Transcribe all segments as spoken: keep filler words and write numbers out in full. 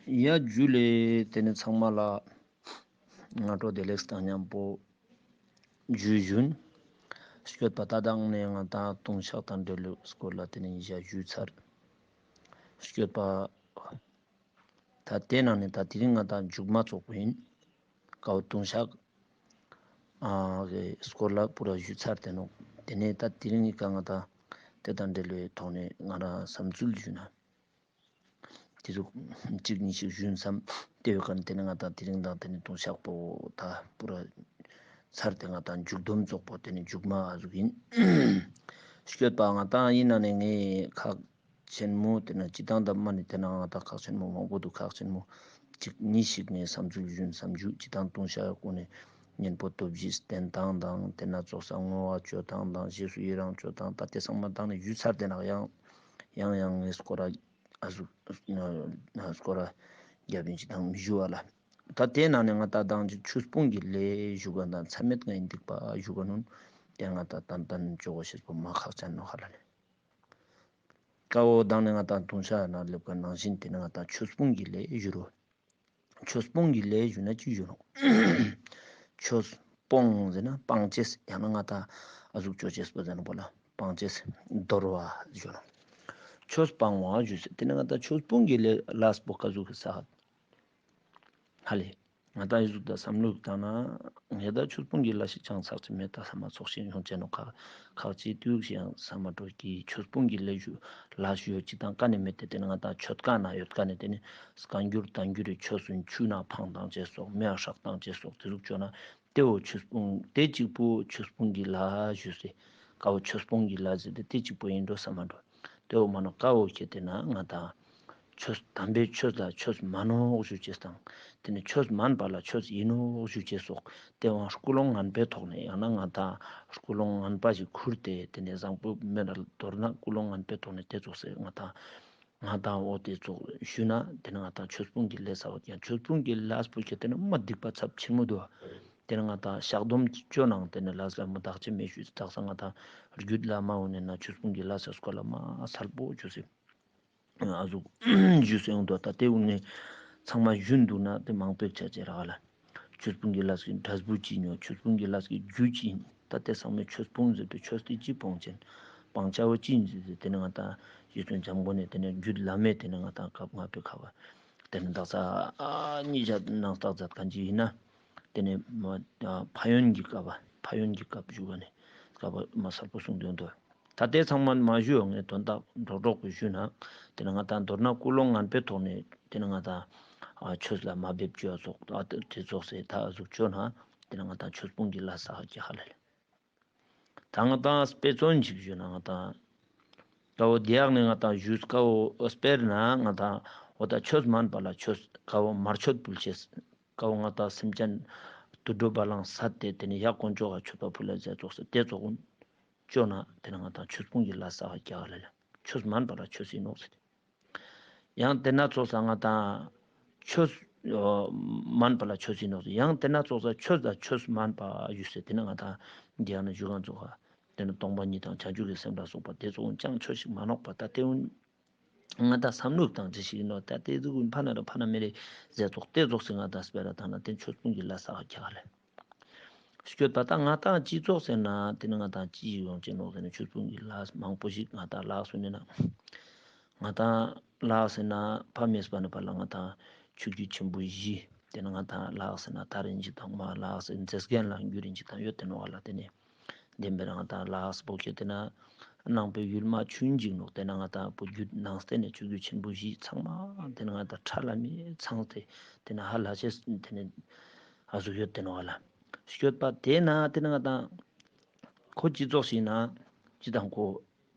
ཡ་ཇུ་ལེ། ཏེ་ནེ་ཚང་མ་ལ་སྔ་དྲོ་བདེ་ལེགས་དང་ཉམ་པོ་ཇུ་ཞུན། སྐྱོད་པ་ད་དང་ནེ་ང་ཏང་ལྟུང་བཤགས་དང་འབྲེལ་ལོ་སྐོར་ལ་ཏེ་ནེ་ཡི་ཞ་ཞུས་ཚར། སྐྱོད་པ་ད་ཏེ་ནང་ནེ་ད་དེ་རིང་ང་ཏང་མཇུག་མ་ཚོགས་པོ་ཨིན། ཀའོ་ལྟུང་བཤགས་ཨ་གི་སྐོར་ལ་པུ་ར་ཞུས་ཚར་ཏེ་ནོག། ཏེ་ནེ་ད་དེ་རིང་ངི་ཀ་ང་ཏང་ཏེ་དང་འབྲེལ་ལོའི་ཐོག་ནེ་ང་རང་བསམ་ཚུལ་ཞུ་ན། ཏེ་ཟུག་གཅིག་གཉིས་ཤིག་ཞུན་བསམ་ཏེ་ཡོད་ཀ་ནེ་ཏེ་ནེ་ང་ཏང་དེ་རིང་དང་ཏེ་ནེ་ལྟུང་བཤགས་པོ་ད་པུ་ར་ཚར་ཏེ་ང་ཏང་མཇུག་སྡོམ་ཚོགས་པོ་ཏེ་ནེ་མཇུག་མ་ཨ་ཟུག་ཨིན། སྐྱོད་པ་ང་ཏང་ཨིན་ན་ནེ་ངའི་ཁག་ཆེན་མོ་ཏེ་ནེ་སྤྱི་བཏང་དང་མ་ནེ་ཏེ་ནེ་ང་ཏང་ཁག་ཆེན་མོ་མང་པོ་འདུག། ཁག་ཆེན་མོ་གཅིག་གཉིས་ཤིག་ངའི་བསམ་ཚུལ་ཞུན་བསམ་ཞུ། སྤྱི་བཏང་ལྟུང་བཤགས་ཀུན་ནེ་གཉེན་པོ་སྟོབས་བཞི་བསྟེན་སྟངས་དང་ཏེ་ནེ་ཚོགས་ས་བསྔོ་བ་ཅོ་སྟངས་དང་རྗེས་སུ་ཡི་རང་ཅོ་སྟངས་ད་ཏེ་ཚང་མ་དང་ནེ་ཞུས་ཚར་ཏེ་ནོག། ཡང་ཡང་ཡང་ངའི་སྐོར་ར་ཨ་ཟུག་ན་སྐོར་ར་རྒྱབ་ཨིན་ཅི་དང་མི་ཞུ་བ་ལ། ད་ཏེ་ནང་ནེ་ང་ཏང་དང་ཅིག་ཆོས་སྤོང་གི་ལས་ཞུ་ག་དང་མཚམས་མེད་ལྔའི་སྡིག་པ་ཞུ་ག་ནོན་ཏེ་ང་ཏང་ཏན་ཏན་ཅོ་གོ་ཤེས་པོ་མ་ཁག་ཅན་ནོག་ཧ་ལ་ལེ། ཀའོ་དང་ནེ་ང་ཏང་ལྟུང་བཤགས་ན་ལེབ་ཀ་ནང་བཞིན་ཏེ་ནེ་ང་ཏང་ཆོས་སྤོང་གི་ལས་ཞུ་རོ། ཆོས་སྤོང་གི་ལས་ཞུ་ན་ཅི་ཞུ་ནོག། ཆོས་སྤོང་ཟེར་ན་སྤང་ཅེས་ཡང་ན་ང་ཏང་ཨ་ཟུག་ཅོ་ཅེས་པོ་ཟེར་ན་པོ་ལ་སྤང་ཅེས་དོར་བ་ཞུ་ནོག། ཆོས་སྤང་བ་ཞུ་ཟེར་ཏེ་ནེ་ང་ཏང་ཆོས་སྤོང་གི་ལས་ལས་པོ་ཀ་ཟུག་གི་ས་ཧ་ལེ། ང་ཏང་ཨི་ཟུག་ད་བསམ་བློ་བཏང་ན་ངེ་ད་ཆོས་སྤོང་གི་ལས་ཤིག་ཅང་ཚག་ཅིག་མེད། ད་ས་མ་ཚོགས་ཤིག་ཡོང་ཅེ་ནོག། ཁག་ཁག་ཅིག་ཏུས་ཤིག་ཡང་ས་མ་འགྲོ་གི་ཆོས་སྤོང་གི་ལས་ཞུ་ལས་ཞུ་ཡོད་ཅི་དང་ཀ་ནེ་མེད་དེ་ཏེ་ནེ་ང་ཏང་མཆོད་ཁང་ན་ཡོད་ཀ་ནེ་ཏེ་ནེ་བཀའ་འགྱུར་བསྟན་འགྱུར་རི་ཆོས་སུ་ཆུ་ན་འཕང་དང་ཅེས་སོགས་མེ་ཨ་སྲེག་དང་ཅེས་སོགས་ཏེ་ཟུག་ཅོ་ན་ཏེ་བོ་ཆོས་སྤོང་ཏེ་གཅིག་པོ་ཆོས་སྤོང་གི་ལས་ཞུ་ཟེར། ཀ་བོ་ཆོས་སྤོང་གི་ལས་ཟེར་ཏེ་ཏེ་གཅིག་པོ་ཨིན་འགྲོ་ས་མ་འགྲོ། ཏེ་བོ་མ་ནོག། ཀ་བོ་ཁྱེད་ཏེ་ན་ང་ཏང་ཆོས་དམ་པའི་ཆོས་ལ་ཆོས་མན་ནོག་ཞུ་ཅེས་དང་ཏེ་ནེ་ཆོས་མན་པ་ལ་ཆོས་ཨིན་ནོག་ཞུ་ཅེས་སོགས་ཏེ་བོ་ཀུན་སློང་ངན་པའི་ཐོག་ནེ་ཡང་ན་ང་ཏང་ཀུན་སློང་ངན་པ་ཞིག་ཁུར་ཏེ་ཏེ་ནེ་བཟང་པོ་མེད་ན་མདོར་ན་ཀུན་སློང་ངན་པའི་ཐོག་ནེ་ཏེ་ཙོགས་སེ་ང་ཏང་ང་ཏང་འོ་ཏེ་ཙོགས་ཞུ་ན་ཏེ་ནེ་ང་ཏང་ཆོས་སྤོང་གི་ལས་ས་བ་ཀྱང་ཆོས་སྤོང་གི་ལས་པོ་ཁྱེད་ཏེ་ན་མ་སྡིག་པ་ཚབས་ཆེན་མོ་འདུག། ཏེ་ནེ་ང་ཏང་བཤགས་སྡོམ་ཅོ་ནང་ཏེ་ནེ་ལས་ལ་མ་དག་ཅེས་མེད་ཞུ་དག་ས་ང་ཏང་རྒྱུད་ལ་མ་འོ་ནེ་ན་ཆོས་སྤོང་གི་ལས་ས་སྐོར་ལ་མ་སལ་པོ་ཞུ་སེ་ཨ་ཟུག་ཞུ་སེ་འོང་དོ། ད་ཏེ་འོ་ནེ་ཚང་མ་ཞུན་འདུག་ན་ཏེ་མང་པོ་ཆ་ཅེས་རག་ལ། ཆོས་སྤོང་གི་ལས་ཀྱི་འབྲས་བུ་ཅི་ཉོ། ཆོས་སྤོང་གི་ལས་ཀྱི་རྒྱུ་ཅི་ཨིན། ད་ཏེ་ཚང་མས་ཆོས་སྤོང་ཟེར་ཏེ་ཆོས་ཏེ་ཅི་སྤོང་ཅེན། སྤང་བྱ་བོ་ཅི་ཨིན་ཟེར་ཏེ་ཏེ་ནེ་ང་ཏང་རྗེ་བཙུན་འཇམ་མགོན་ནེ་ཏེ་ནེ་རྒྱུད་བླ་མེད་ཏེ་ནེ་ང་ཏང་སྐབས་ལྔ་པའི་ཁ་བ་ཏེ་ནེ་དག་ས་ཨ་ཉིས་བརྒྱ་ནང་རྟགས་མཛད་མཁན་ཅིག་ཨིན་ན་ཏེ་ནེ་མ་ཨ་ཕན་ཡོན་གྱི་སྐབས་ཕན་ཡོན་གྱི་སྐབས་ཞུ་ག་ནེ་སྐབས་མ་སལ་པོ་གསུངས་དོན་དུ། ད་ཏེ་ཚང་མ་མ་ཞུ་ཡོང་ངེ་དོན་དག་འགྲོ་གྲོགས་པོ་ཞུ་ན། ཏེ་ནེ་ང་ཏང་མདོར་ན་ཀུན་སློང་ངན་པའི་ཐོག་ནེ་ཏེ་ནེ་ང་ཏང་ཨ་ཆོས་ལ་མ་འབེབས་ཅོ་ཡ་ཙོགས་ཨ་ཏེ་ཙོགས་སེ་ད་ཨ་ཟུག་ཅོ་ན་ཏེ་ནེ་ང་ཏང་ཆོས་སྤོང་གི་ལས་ས་ཧ་ཀྱ་ཧ་ལ་ལེ། ད་ང་ཏང་དཔེ་མཚོན་ཅིག་ཞུ་ན་ང་ཏང་ཀ་བོ་དེ་ཡག་ནེ་ང་ཏང་ཞུས་ཀ་བོ་དཔེར་ན་ང་ཏང་འོ་ད་ཆོས་མན་པ་ལ་ཆོས་ཀ་བོ་མར་མཆོད་ཕུལ་ཅེས་ཀ་བོ་ང་ཏང་སེམས་ཅན་དུད་འགྲོ་བ་ལང་བསད་དེ་ཏེ་ནེ་ཡ་དཀོན་མཆོག་ག་མཆོད་པ་ཕུལ་ལ་ཟེར་ཙོགས་སེ་ཏེ་ཙོགས་ཀུན་ཅོ་ན་ཏེ་ནེ་ང་ཏང་ཆོས་སྤོང་གི་ལས་ས་ཧ་ཀྱ་ཧ་ལ་ལེ། ཆོས་མན་པ་ལ་ཆོས་ཨིན་ནོག་ཟེར། ཡང་ཏེ་ན་ཙོགས་ས་ང་ཏང་ཆོས་མན་པ་ལ་ཆོས་ཨིན་ནོག་ཟེར། ཡང་ཏེ་ན་ཙོགས་ས་ཆོས་ལ་ཆོས་མན་པ་ཞུ་སེ་ཏེ་ནེ་ང་ཏང་འདི་ཡང་ན་ཞུ་གང་ཙོགས་ཏེ་ནེ་སྟོང་པ་ཉིད་དང་བྱང་ཆུབ་ཀྱི་སེམས་ལ་སོགས་པ་ཏེ་ཙོགས་ཀུན་ཅང་ཆོས་ཤིག་མན་ནོག་པ། ད་ཏེ་ཀུན་ང་ཏང་བསམ་བློ་བཏང་ཅེས་ཤིག་ཨིན་ནོག། ད་ཏེ་ཟུག་ཕན་ན་ར་ཕན་ན་མེད་རེ་ཟེར་ཙོགས་ཏེ་ཙོགས་སེ་ང་ཏང་སྤེ་ར་བཏང་ན་ཏེ་ཆོས་སྤོང་གི་ལས་ས་ཧ་ཀྱ་ཧ་ལ་ལེ། སྐྱོད་པ་ད་ང་ཏང་སྤྱི་ཚོགས་ཟེར་ན་ཏེ་ནེ་ང་ཏང་ཅི་ཡོང་ཅེས་ནོག་ཟེར་ན་ཆོས་སྤོང་གི་ལས་མང་པོ་ཞིག་ང་ཏང་ལགས་སོ་ནེ་ན་ང་ཏང་ལགས་ཟེར་ན་ཕ་མེས་པ་ནེ་པ་ལ་ང་ཏང་ཆོས་བརྒྱུད་ཆེན་པོ་བཞི་ཏེ་ནེ་ང་ཏང་ལགས་ཟེར་ན་ད་རིན་ཅིག་དང་མ་ལགས་ཟེར་མཛེས་རྒྱན་ལ་འགྱུར་རིན་ཅིག་དང་ཡོད་ཏེ་ནོག་ལ། ཏེ་ནེ་བདེན་པའི་རང་ད་ལགས་པོ་ཁྱེད་དེ་ན་ནང་པའི་ཡུལ་མ་ཆུན་འཇིག་ནོག། ཏེ་ན་ང་ཏང་བོད་བརྒྱུད་ནང་བསྟན་ནི་ཆོས་བརྒྱུད་ཆེན་པོ་བཞི་ཚང་མ་ཏེ་ན་ང་ཏང་ཁྲ་ལ་མེ་ཚང་སྟེ་ཏེ་ན་ཧ་ལ་ཆེ་ཏེ་ན་ཨ་ཟུག་ཡོད་ཏེ་ནོག་ལ། སྐྱོད་པ་ཏེ་ན་ཏེ་ན་ང་ཏང་ཁོ་སྤྱི་ཚོགས་ཤིག་ན་སྤྱི་དང་ཁོ་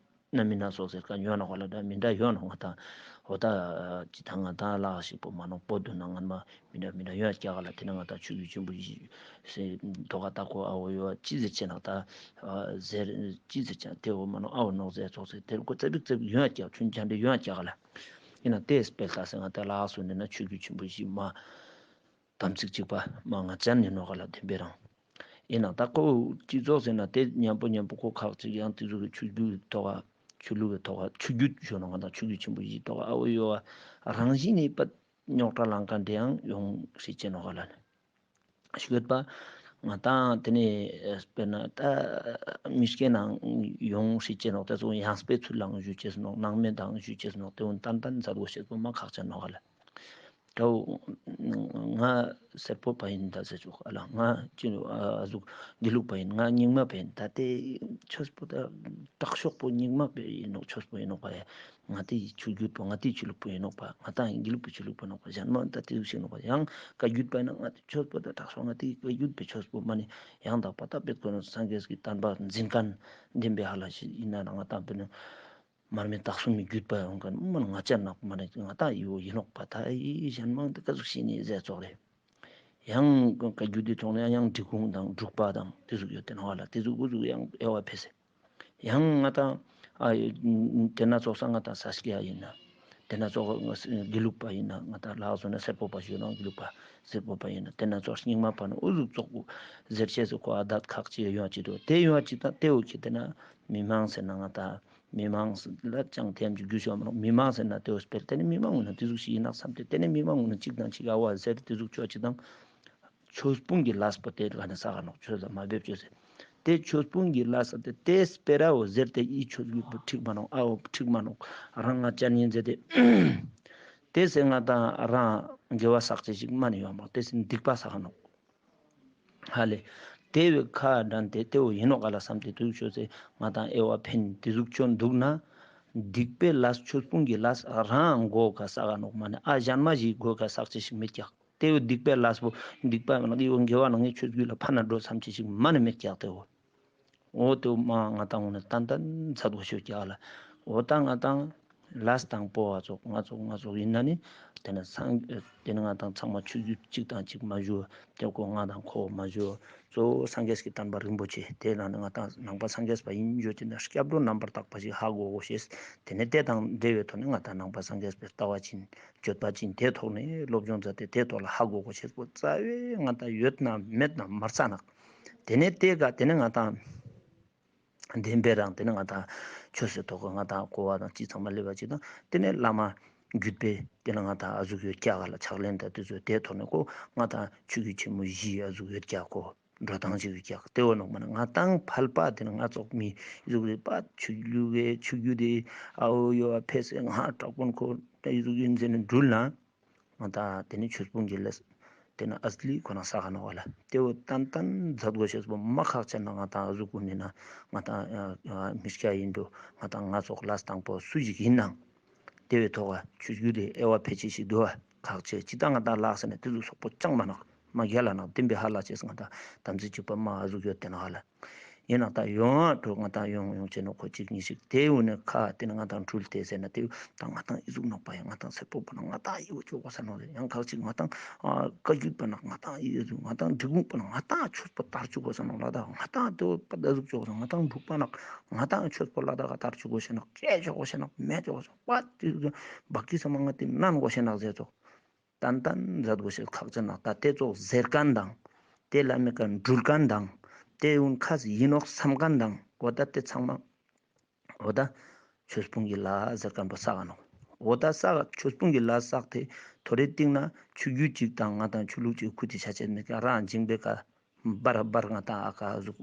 ན་མི་ན་སོགས་ཟེར་ཀ་ཡོད་ནོག་ལ། ད་མི་འདྲ་ཡོད་ནོག། ང་ཏང་འོ་ད་ཅི་ད་ང་ཏང་ལགས་ཤིག་པོ་མ་ནོག། པོ་དུ་ན་ངན་མ་མི་འདྲ་མི་འདྲ་ཡོད་ཀྱག་ལ། ཏེ་ན་ང་ཏང་ཆོས་བརྒྱུད་ཆེན་པོ་བཞི་ཟེར་དོ་ག་ད་ཁོ་ཨ་བོ་ཡོད་ཅི་ཟེར་ཆེ་ནག་ད་ཟེར་ཅི་ཟེར་ཆེ་ཏེ་བོ་མ་ནོག་ཨ་བོ་ནོག་ཟེར་ཙོགས་ཟེར་ཏེ་ཁོ་ཙ་པིག་ཙ་པིག་ཡོད་ཀྱག། ཆུན་ཆ་འདྲེ་ཡོད་ཀྱག་ལ། ཨིན་ན་ཏེ་སྤེལ་ད་ཟེར་ང་ཏང་ལགས་སོ་ནེ་ན་ཆོས་བརྒྱུད་ཆེན་པོ་བཞི་མ་དམ་ཚིག་གཅིག་པ་མ་ང་ཅན་ནི་ནོག་ལ་བདེན་པའི་རང་། ཨིན་ན་ད་ཁོ་སྤྱི་ཚོགས་ཟེར་ན་ཏེ་མཉམ་པོ་མཉམ་པོ་ཁོ་ཁག་ཅིག་ཡང་ཏེ་ཚོ་གི་ཆོས་བརྒྱུད་ཐོག་ཆོས་ལུགས་ཀྱི་ཐོག་ཆོས་བརྒྱུད་ཞུ་ན་ང་ཏང་ཆོས་བརྒྱུད་ཆེན་པོ་བཞི་ཐོག་ཨ་བོ་ཡོད་བ་རང་བཞིན་ནི་པ། རྙོག་དྲ་ལང་ཁན་དེ་ཡང་ཡོང་སྲིད་ཅེ་ནོག་ལ་ནི། ཤིག་ཡོད་པ། ང་ཏང་དེ་ནི་དཔེར་ན་ད་མི་སྐྱེ་ནང་ཡོང་སྲིད་ཅེ་ནོག། དེ་ཚོ་ཡང་སྤེ་ཚུལ་ལང་ཞུ་ཅེས་ནོག། ནང་མེད་དང་ཞུ་ཅེས་ནོག། དེ་འོན་ཏན་ཏན་མཛད་དགོས་ཤེས་པོ་མ་ཁག་ཅན་ནོག་ལ། ད་ང་སེར་པོ་པ་ཡིན་ད་ཟེར་ཆོག་ཨ་ལ། ང་ཅི་ནུ་ཨ་ཟུག་དགེ་ལུགས་པ་ཡིན། ང་རྙིང་མ་པ་ཡིན། ད་དེ་ཆོས་པོ་ད་དྲག་ཤོས་པོ་རྙིང་མ་པ་ཡིན་ནོག། ཆོས་པོ་ཡིན་ནོག་པ་ཡ། ང་དེ་ཆོས་བརྒྱུད་པོ་ང་དེ་ཆོས་ལུགས་པོ་ཡིན་ནོག་པ། ང་ཏང་དགེ་ལུགས་པའི་ཆོས་ལུགས་པོ་ཡིན་ནོག་པ། གཞན་མ་ད་དེ་ཟུག་ཞིག་ནོག་པ། ཡང་བཀའ་བརྒྱུད་པ་ཡིན་ན་ང་དེ་ཆོས་པོ་ད་དྲག་ཤོས་ང་དེ་བཀའ་བརྒྱུད་པའི་ཆོས་པོ་མ་ནི་ཡང་དག་པ་ད་དཔེ་ཁོ་ན་སངས་རྒྱས་ཀྱི་བསྟན་པ་འཛིན་མཁན་བདེན་པའི་ཧ་ལ་ཞིག་ཡིན་ན་ང་ཏང་དཔེར་ན། མར་མེ་སྟག་གསུམ་མི་བརྒྱུད་པ་ཡོང་མཁན་མ་ང་ཅག་ནག་མ་ནི་ང་ཏང་ཡི་བོ་ཡིན་ནོག་པ། ད་ཡི་གཞན་མང་དེ་ཀ་ཟུག་ཤེས་ནི་ཟེར་ཙོག་རེད། ཡང་བཀའ་བརྒྱུད་དེ་ཐོག་ནས་ཡང་འབྲི་གུང་དང་འབྲུག་པ་དང་དེ་ཟུག་ཡོད་དེ་ནོག་ལ། དེ་ཟུག་འུ་ཟུག་ཡང་དབྱེ་བ་ཕེ་སེ། ཡང་ང་ཏང་ཨ་དེ་ན་ཙོགས་ས་ང་ཏང་ས་སྐྱ་ཡིན་ན། དེ་ན་ཙོགས་དགེ་ལུགས་པ་ཡིན་ན། ང་ཏང་ལགས་སོ་ན་སེར་པོ་པ་ཞུ་ན་དགེ་ལུགས་པ་སེར་པོ་པ་ཡིན་ན། དེ་ན་ཙོགས་རྙིང་མ་པ་ན་འུ་ཟུག་ཙོགས་པོ་ཟེར་ཆེས་སུ་ཁོ་ཨ་དད་ཁག་ཅིག་ཡོང་ཅིག་འདུག། དེ་ཡོང་ཅིག་དང་དེ་འུ་ཁྱེད་དེ་ན་མི་མང་ཟེར་ན་ང་ཏང་མི་མང་ལ་ཅང་ཐེམ་གྱི་རྒྱུ་ཤོག་མ་ནོག། མི་མང་ཟེར་ན་དེ་འོ་སྤེལ་དེ་ནི་མི་མང་ངུ་ན་དེ་ཟུག་ཞིག་ཡིན་ནག་བསམ་སྟེ། དེ་ནི་མི་མང་ངུ་ན་གཅིག་དང་གཅིག་ཨ་བ་ཟེར་དེ་ཟུག་ཆོག་ཅིག་དང་། ཆོས་སྤོང་གི་ལས་པོ་དེ་ག་ནས་བསགས་ནོག། ཆོས་ལ་མ་འབེབས་ཅོས་ཟེར། དེ་ཆོས་སྤོང་གི་ལས་དེ་དེ་སྤེ་ར་འོ་ཟེར་དེ་ཨི་ཆོས་ཡུལ་པོ་འགྲིག་མ་ནོག། ཨ་འོ་འགྲིག་མ་ནོག། རང་ང་ཅན་ཡིན་ཟེར་དེ། དེ་ཟེར་ང་ཏང་རང་དགེ་བ་བསགས་ཅེས་ཞིག་མ་ནི་ཡོང་མོག། དེ་ཟེར་སྡིག་པ་བསགས་ནོག། ཧ་ལེ། དེ་བས་ཁ་དྲན་ཏེ་དེ་བོ་ཡིན་ནོག་ག་ལ་བསམ་སྟེ་དུག་ཅོས་ཟེར་ང་ཏང་དབྱེ་བ་ཕེན་དེ་ཟུག་ཅོན་དུག་ན། སྡིག་པའི་ལས་ཆོས་སྤོང་གི་ལས་རང་མགོ་ཀ་བསགས་ནོག་མ་ནི་ཨ་གཞན་མ་ཞིག་མགོ་ཀ་བསགས་ཅེས་ཞིག་མེད་ཀྱག། དེ་བས་སྡིག་པའི་ལས་པོ་སྡིག་པ་མ་ནི་འི་བོ་དགེ་བ་ནང་ངའི་ཆོས་རྒྱུད་ལ་ཕན་ན་འགྲོ་བསམ་ཅེས་ཞིག་མ་ནི་མེད་ཀྱག་དེ་བོ། འོ་དེ་མ་ང་ཏང་འོ་ན་ཏན་ཏན་མཛད་དགོས་ཤོས་ཀྱག་ལ། འོ་ད་ང་ཏང་ལས་དང་པོ་བ་ཙོགས་ང་ཙོགས་ང་ཙོགས་ཡིན་ན་ནི། དེ་ནི་སང་དེ་ནི་ང་ཏང་ཚང་མ་ཆོས་བརྒྱུད་གཅིག་དང་གཅིག་མ་ཞུ། དེ་ཁོ་ང་དང་ཁོ་མ་ཞུ། གཙོ་བོ་སངས་རྒྱས་ཀྱི་བསྟན་པ་རིན་པོ་ཆེ་དེ་ནང་ནི་ང་ཏང་ནང་པ་སངས་རྒྱས་པ་ཡིན་ཞུ་ཅེ་ན་སྐྱབས་འགྲོ་རྣམ་པར་དག་པ་ཞིག་ཧ་གོ་དགོས་ཤེས། དེ་ནི་དེ་དང་འབྲེལ་བའི་ཐོག་ནས་ང་ཏང་ནང་པ་སངས་རྒྱས་པའི་ལྟ་བ་ཅི་ཡིན་སྤྱོད་པ་ཅི་ཡིན་དེ་ཐོག་ནས་སློབ་སྦྱོང་མཛད་དེ་དེ་ཐོག་ལ་ཧ་གོ་དགོས་ཤེས་པོ་རྩ་བའི་ང་ཏང་ཡོད་ན་མེད་ན་མ་རྩ་ནག། དེ་ནས་དེ་ག་དེ་ནས་ང་ཏང་བདེན་པའི་རང་དེ་ནས་ང་ཏང་ཆོས་སི་ཐོག་གི་ང་ཏང་གོ་བ་དང་ཅི་ཚང་མ་སླེབས་པ་ཅིག་དང་དེ་ནས་བླ་མ་བརྒྱུད་པའི་དེ་ནས་ང་ཏང་ཨ་ཟུག་ཡོད་ཀྱག་ག་ལ་ཕྱག་ལེན་དང་དེ་ཚོ་དེ་ཐོག་ནས་ཁོ་ང་ཏང་ཆོས་བརྒྱུད་ཆེན་མོ་བཞི་ཨ་ཟུག་ཡོད་ཀྱག་གོ། འགྲོ་སྟངས་ཅིག་ཡོད་ཀྱག། དེ་བོ་ནོག་མ་ན་ང་ཏང་ཕལ་པ་དེ་ནས་ང་ཙོགས་མི་ཟུག་རེ་པ་ཆོས་ལུགས་ཆོས་བརྒྱུད་དེ་ཨ་འོ་ཡོ་ཨ་ཕེ་སེ་ང་དྲག་པོ་ཁོ་དེ་ཟུག་ཡིན་ཟེར་ནས་འགྲུལ་ན། ང་ཏང་དེ་ནི་ཆོས་སྤོང་གི་ལས། དེ་ནི་ཨ་ལི་ཁོ་ན་བསགས་ནོག་ལ། དེ་བོ་ཏན་ཏན་མཛད་དགོས་ཤེས་པོ་མ་ཁག་ཅན་ན་ང་ཏང་ཨ་ཟུག་ཀུན་ནི་ན་ང་ཏང་མི་སྐྱ་ཡིན་འགྲོ་ང་ཏང་ང་ཙོགས་ལས་དང་པོ་སུ་ཞིག་ཡིན་ནང་། དེ་བོའི་ཐོག་ག་ཆོས་བརྒྱུད་དེ་དབྱེ་བ་ཕལ་ཆེར་ཞིག་འདུག་བ་ཁག་ཆེ་ཅི་ད་ང་ཏང་ལགས་ཟེར་ན་དེ་ཟུག་སོག་པོ་ཅང་མ་ནག་མ་རྒྱལ་ལ་ནག་བདེན་པའི་ཧ་ལ་ཅེས་ང་ཏང་དམ་ཚིག་གཅིག་པ་མ་ཨ་ཟུག་ཡོད་དེ་ནག་ལ། ཡིན་ནའང་ད་ཡོང་བ་འགྲོ་ང་ཏང་ཡོང་ཡོང་ཅེ་ནོ་ཁོ་གཅིག་གཉིས་ཤིག་དེ་འུ་ནི་ཁ་དེ་ནི་ང་ཏང་འགྲུལ་ཏེ་ཟེར་ན་དེ་ད་ང་ཏང་ཨི་ཟུག་ནོག་པ་ཡང་ང་ཏང་སེར་པོ་པ་ན་ང་ཏང་ཨི་བོ་ཅོ་གོ་ས་ནོག་ལེ། ཡང་ཁག་ཅིག་ང་ཏང་བཀའ་བརྒྱུད་པ་ན་ང་ཏང་ཨི་ཟུག་ང་ཏང་འབྲི་གུང་པ་ན་ང་ཏང་ཆོས་པོ་དར་ཅུག་གོ་ས་ནོག་ལ་ད་ང་ཏང་དེ་བོ་པ་ད་ཟུག་ཅོ་གོ་ས་ང་ཏང་འབྲུག་པ་ན་ང་ཏང་ཆོས་པོ་ལ་ད་ག་དར་ཅུག་གོ་ཤེ་ནོག་ཅེ་ཅོ་གོ་ཤེ་ནོག་མེ་ཅོ་གོ་ཤེ་ནོག་པ་དེ་ཟུག་བག་གི་ས་མ་ང་ཏི་ནན་གོ་ཤེ་ནོག་ཟེར་ཙོག། ཏན་ཏན་མཛད་དགོས་ཤེས་ཁག་ཅན་ནོག། ད་དེ་ཙོགས་ཟེར་མཁན་དང་། དེ་ལ་མི་ཀ་འགྲུལ་མཁན་དང་། དེ་འུན་ཁ་ཟི་ཡིན་ནོག་བསམ་མཁན་དང་། འོ་ད་དེ་ཚང་མ། འོ་ད་ཆོས་སྤོང་གི་ལས་ཟེར་མཁན་པོ་བསགས་ནོག། འོ་ད་བསགས་ཆོས་སྤོང་གི་ལས་བསགས་ཏེ་ཐོ་རེ་སྟིང་ན་ཆོས་བརྒྱུད་ཅིག་དང་ང་ཏང་ཆོས་ལུགས་ཅིག་ཁུ་ཏི་ཆ་ཆེན་མི་ཀ་རང་འཇིང་པའི་ཀ་བར་བར་ང་ཏང་ཨ་ཀ་ཟུག་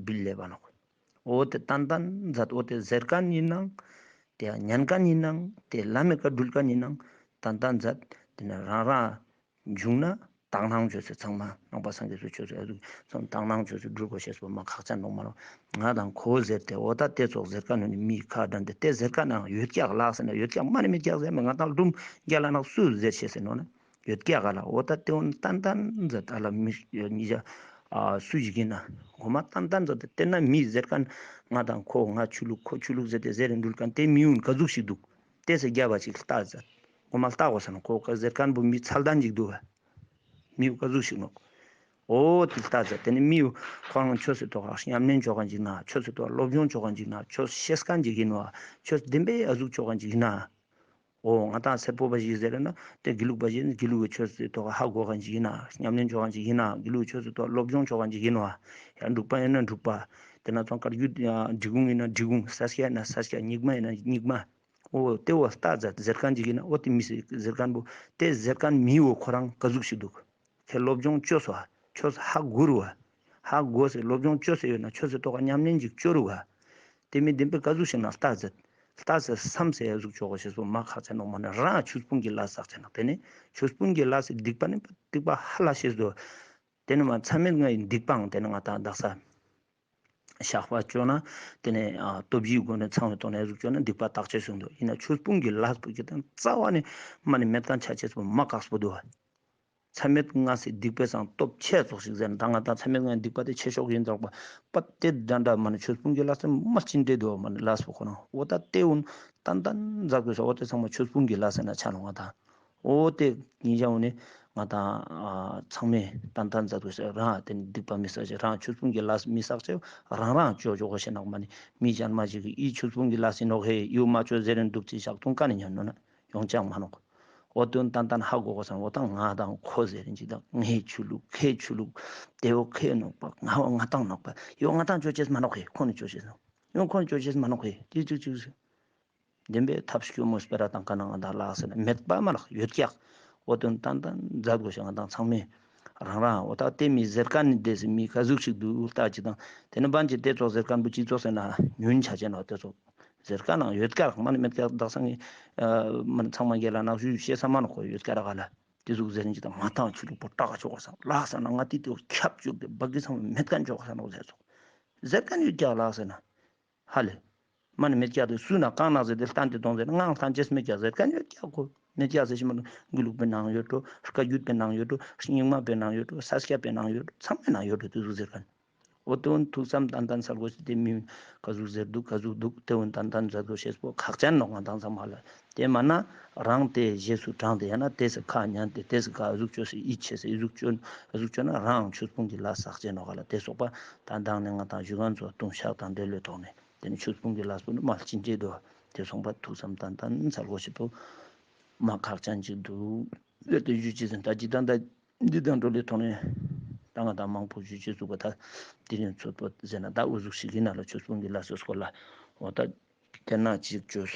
བིལ་ལེ་བ་ནོག། འོ་དེ་ཏན་ཏན་མཛད། འོ་དེ་ཟེར་མཁན་ཡིན་ནང་། དེ་ཉན་མཁན་ཡིན་ནང་། དེ་ལམ་མི་ཀ་འགྲུལ་མཁན་ཡིན་ནང་། ཏན་ཏན་མཛད། དེ་ནས་རང་རང་བྱུང་ན་དག་སྣང་བྱོས་ཟེར་ཚང་མ་ནང་པ་སངས་རྒྱས་སུ་ཆོས་ཟེར་ཚང་དག་སྣང་བྱོས་ཟེར་འགྲུལ་དགོས་ཤེས་པོ་མ་ཁག་ཅན་ནོག་མ་རོ། ང་དང་ཁོ་ཟེར་ཏེ་འོ་ད་དེ་ཙོགས་ཟེར་མཁན་ནི་མི་ཁ་དྲན་ཏེ་དེ་ཟེར་མཁན་ནང་ཡོད་ཀྱག་ལགས་ཟེར་ན་ཡོད་ཀྱག་མ་ནི་མེད་ཀྱག་ཟེར་མི་ང་དང་ལུམ་རྒྱ་ལ་ནག་སུ་ཟེར་ཤེས་ཟེར་ནོ་ན། ཡོད་ཀྱག་ག་ལ། འོ་ད་དེ་འོན་ཏན་ཏན་མཛད། ད་ལ་མི་ཉི་ཤ་ཨ་སུ་ཞིག་ཡིན་ན་ངོ་མ་ཏན་ཏན་མཛད་དེ་དེ་ན་མི་ཟེར་མཁན་ང་དང་ཁོ་ང་ཆོས་ལུགས་ཁོ་ཆོས་ལུགས་ཟེར་ཏེ་ཟེར་རིན་འགྲུལ་མཁན་དེ་མི་འུན་ག་ཟུག་ཞིག་འདུག། དེ་ཟེར་རྒྱབ་པ་ཅིག་ལྟ་མཛད། ངོ་མ་ལྟ་དགོས་ས་ན་ཁོ་ག་ཟེར་མཁན་པོ་མི་ཚད་ལྡན་ཅིག་འདུག་བ། མི་ག་ཟུག་ཞིག་ནོག། འོ་དེ་ལྟ་མཛད། དེ་ནི་མི་ཁོ་རང་ཆོས་སི་ཐོག་ལ་ཉམས་ལེན་ཆོ་མཁན་ཅིག་ན་ཆོས་སི་ཐོག་སློབ་སྦྱོང་ཆོ་མཁན་ཅིག་ན་ཆོས་ཤེས་མཁན་ཅིག་ཡིན་བ། ཆོས་བདེན་པའི་ཨ་ཟུག་ཆོ་མཁན་ཅིག་ཡིན་ན། འོ་ང་དང་སེར་པོ་པ་ཞིག་ཟེར་ན་དེ་དགེ་ལུགས་པ་ཞིག་ཡིན་ན་དགེ་ལུགས་ཀྱི་ཆོས་སི་ཐོག་ཧ་གོ་མཁན་ཞིག་ཡིན་ན་ཉམས་ལེན་ཆོ་མཁན་ཞིག་ཡིན་ན་དགེ་ལུགས་ཀྱི་ཆོས་སི་ཐོག་སློབ་སྦྱོང་ཆོ་མཁན་ཞིག་ཡིན་ནོ། ཡང་འབྲུག་པ་ཡིན་ན་འབྲུག་པ། དེ་ན་ཚོང་བཀའ་བརྒྱུད་ཡང་འབྲི་གུང་ཡིན་ན་འབྲི་གུང་ས་སྐྱ་ཡིན་ན་ས་སྐྱ་རྙིང་མ་ཡིན་ན་རྙིང་མ། འོ་དེ་བོ་ལྟ་མཛད་ཟེར་མཁན་ཅིག་ཡིན་ན། འོ་དེ་མི་ཟེར་ཟེར་མཁན་བོ་དེ་ཟེར་མཁན་མི་བོ་ཁོ་རང་ག་ཟུག་ཞིག་འདུག་ཁྱེད་སློབ་སྦྱོང་བཅོས་སོ་ཨ། ཆོས་ཧ་གོ་རུ་བ། ཧ་གོ་སེ་སློབ་སྦྱོང་བཅོས་སེ་ཡོད་ན་ཆོས་སེ་ཐོག་ཉམས་ལེན་ཅིག་བཅོ་རུ་བ། དེ་མི་བདེན་པའི་ག་ཟུག་ཞིག་ན་ལྟ་ཟེར། ལྟ་ཟེར་བསམ་སེ་ཡ་ཟུག་ཆོག་གོ་ཞེས་པོ་མ་ཁག་ཆེ་ནོག་མ་ནི་རང་ཆོས་སྤོང་གི་ལས་བསགས་ཆེ་ནོག་དེ་ནི་ཆོས་སྤོང་གི་ལས་སི་སྡིག་པ་ནི་སྡིག་པ་ཧ་ལ་ཤེས་སོ། དེ་ནི་མ་མཚམས་མེད་ལྔའི་སྡིག་པའང་དེ་ནི་ང་དང་དག་ས་བཤགས་པ་བཅོ་ན་དེ་ནི་ཨ་སྟོབས་བཞིའི་སྒོ་ནས་ཚང་བའི་ཐོག་ནས་ཟུག་བཅོ་ན་སྡིག་པ་དག་ཆེ་སུ་འདུག་ཡིན་ན་ཆོས་སྤོང་གི་ལས་པོ་གི་དང་རྩ་བ་ནི་མ་ནི་མེད་མཁན་ཆ་ཆེས་པོ་མ་ཁག་པོ་འདུག་མཚམས་མེད་ལྔ་སི་སྡིག་པའི་སང་སྟོབས་ཆེ་ཙོགས་ཤིག་ཟེར་ན་ད་ང་དང་མཚམས་མེད་ལྔའི་སྡིག་པ་དེ་ཆེ་ཤོས་ཡིན་ཙོག་པ་པ་དེ་འདྲ་འདྲ་མ་ནི་ཆོས་སྤོང་གི་ལས་སི་མ་ཅི་འདྲེ་འདུག་མ་ནི་ལས་པོ་ཁོ་ན་འོ་ད་དེ་འུན་ཏན་ཏན་མཛད་དགོས་ས་འོ་དེ་ཚང་མ་ཆོས་སྤོང་གི་ལས་སི་ན་ཆ་ནོག་ང་དང་། འོ་དེ་ཉིན་ཞག་འོ་ནི་ང་དང་ཨ་ཚང་མས་ཏན་ཏན་མཛད་དགོས་ས། རང་དེ་ནི་སྡིག་པ་མི་བསགས་ཅེས་རང་ཆོས་སྤོང་གི་ལས་མི་བསགས་ཅེས་རང་རང་བཅོ་བཅོ་གོ་ཤེས་ནོག་མ་ནི་མི་གཞན་མ་ཞིག་གི་ཨི་ཆོས་སྤོང་གི་ལས་ཡིན་ནོག་ཧེ་ཡོ་མ་བཅོ་ཟེར་རིན་འདུག་ཅི་ཞག་ཐུང་ཀ་ནི་ཉན་ནོ་ན་ཡོང་ཅང་མ་ནོག་འོ་དོན་ཏན་ཏན་ཧ་གོ་གོ་སང་འོ་ད་ང་དང་ཁོ་ཟེར་རིན་ཅི་དང་ངའི་ཆོས་ལུགས་ཁའི་ཆོས་ལུགས་དེ་འོ་ཁའི་ནོག་པ་ང་འོ་ང་དང་ནོག་པ་ཡོ་ང་དང་བཅོ་ཅེས་མ་ནོག་ཧེ་ཁོ་ནི་བཅོ་ཅེས་ནོག་ཡོ་ཁོ་ནི་བཅོ་ཅེས་མ་ནོག་ཧེ་ཅི་ཅི་ཅི་ཅི། བདེན་པའི་ཐབས་སྐྱོ་མོ་སྤེ་ར་དང་ཀ་ན་ང་དང་ལགས་ཟེར་ན་མེད་པ་མ་ལགས་ཡོད་ཀྱག་འོ་དོན་ཏན་ཏན་མཛད་དགོས་ཤེས་ང་དང་ཚང་མས་རང་རང་འོ་ད་དེ་མི་ཟེར་མཁན་ནི་དེ་སི་མི་ག་ཟུག་ཞིག་འདུག་ལྟ་ཅི་དང་དེ་ནི་བན་ཅི་དེ་ཚོགས་ཟེར་མཁན་བུ་ཅི་ཚོགས་ཟེར་ན་ཉུན་ཆ་ཅན་འོ་དེ་ཚོགས་ཟེར་མཁན་ནང་ཡོད་ཀྱག་མ་ནི་མེད་ཀྱག་དག་ས་ངི་མ་ནི་ཚང་མ་རྒྱལ་ལ་ནག་ཞུ་ཤེས་ས་མ་ནོག་ཁོ་ཡོད་ཀྱག་ར་ག་ལ་དེ་ཟུག་ཟེར་ཅི་དང་ང་དང་ཆོས་ལུགས་པོ་ཀྲག་ཆོག་ག་ས་ལགས་ཟེར་ན་ང་དེ་དེ་ཁྱབ་བཅུག་དེ་བ་གི་ཚང་མ་མེད་མཁན་ཆོག་ག་ས་ནོག་ཟེར་ཚོགས་ཟེར་མཁན་ཡོད་ཀྱག་ལགས་ཟེར་ན། ཧ་ལེ། མ་ནི་མེད་ཀྱག་དེ་སུ་ན་གང་ན་ཟེར་ཏེ་ལྟན་ཏེ་གཏོང་ཟེར་ན་ངའང་ལྟན་ཅེས་མེད་ཀྱག་ཟེར་མཁན་ཡོད་ཀྱག་གོ། མེད་ཀྱག་ཟེར་ཞིག་མ་ནི་དགེ་ལུགས་པའི་ནང་ཡོད་འགྲོ། བཀའ་བརྒྱུད་པའི་ནང་ཡོད་འགྲོ། རྙིང་མ་པའི་ནང་ཡོད་འགྲོ། ས་སྐྱ་པའི་ནང་ཡོད་འགྲོ། ཚང་མའི་ནང་ཡོད་འགྲོ་དེ་ཟུག་ཟེར་མཁན། འོ་དེ་འུན་ཐུགས་བསམ་ཏན་ཏན་སལ་དགོས་ཤེས་དེ་མི་ག་ཟུག་ཟེར་འདུག་ག་ཟུག་འདུག་དེ་འུན་ཏན་ཏན་མཛད་དགོས་ཤེས་པོ་ཁག་ཅན་ནོག་ང་དང་ཚང་མ་ལ། དེ་མ་ན་རང་དེ་རྗེས་སུ་འབྲངས་ཏེ་ཡང་ན་དེ་སི་ཁ་ཉན་ཏེ་དེ་སི་ཁ་ཨ་ཟུག་བཅོས་སེ་ཡིད་ཆེས་སེ་ཨ་ཟུག་བཅོས་ཨ་ཟུག་བཅོས་ན་རང་ཆོས་སྤོང་གི་ལས་བསགས་ཅེས་ནོག་ག་ལ་དེ་སོགས་པ་ད་མདང་ནས་ང་དང་ཞུ་མཁན་ཚོ་ལྟུང་བཤགས་དང་འབྲེལ་བའི་ཐོག་ནས་དེ་ནི་ཆོས་སྤོང་གི་ལས་པོ་ནི་མ་ཅི་འདྲེ་འདུག་དེ་སོང་པ་ཐུགས་བསམ་ཏན་ཏན་སལ་དགོས་ཤེས་པོ་མ་ཁག་ཅན་ཅིག་འདུག་ལེ་དེ་ཞུ་ཅི་ཟེར་ད་ཅི་ད་ད་འདི་དང་འགྲོ་ལེ་ཐོག་ནས་ད་ང་དང་མང་པོ་ཞུ་ཅི་ཟུག་པ་ད་དེ་རིང་ཚོད་པོ་ཟེར་ན་ད་འུ་ཟུག་ཞིག་ཡིན་ན་ལ་ཆོས་སྤོང་གི་ལས་སི་སྐོར་ལ་འོ་ད་དེ་ན་ཅིག་བཅོས།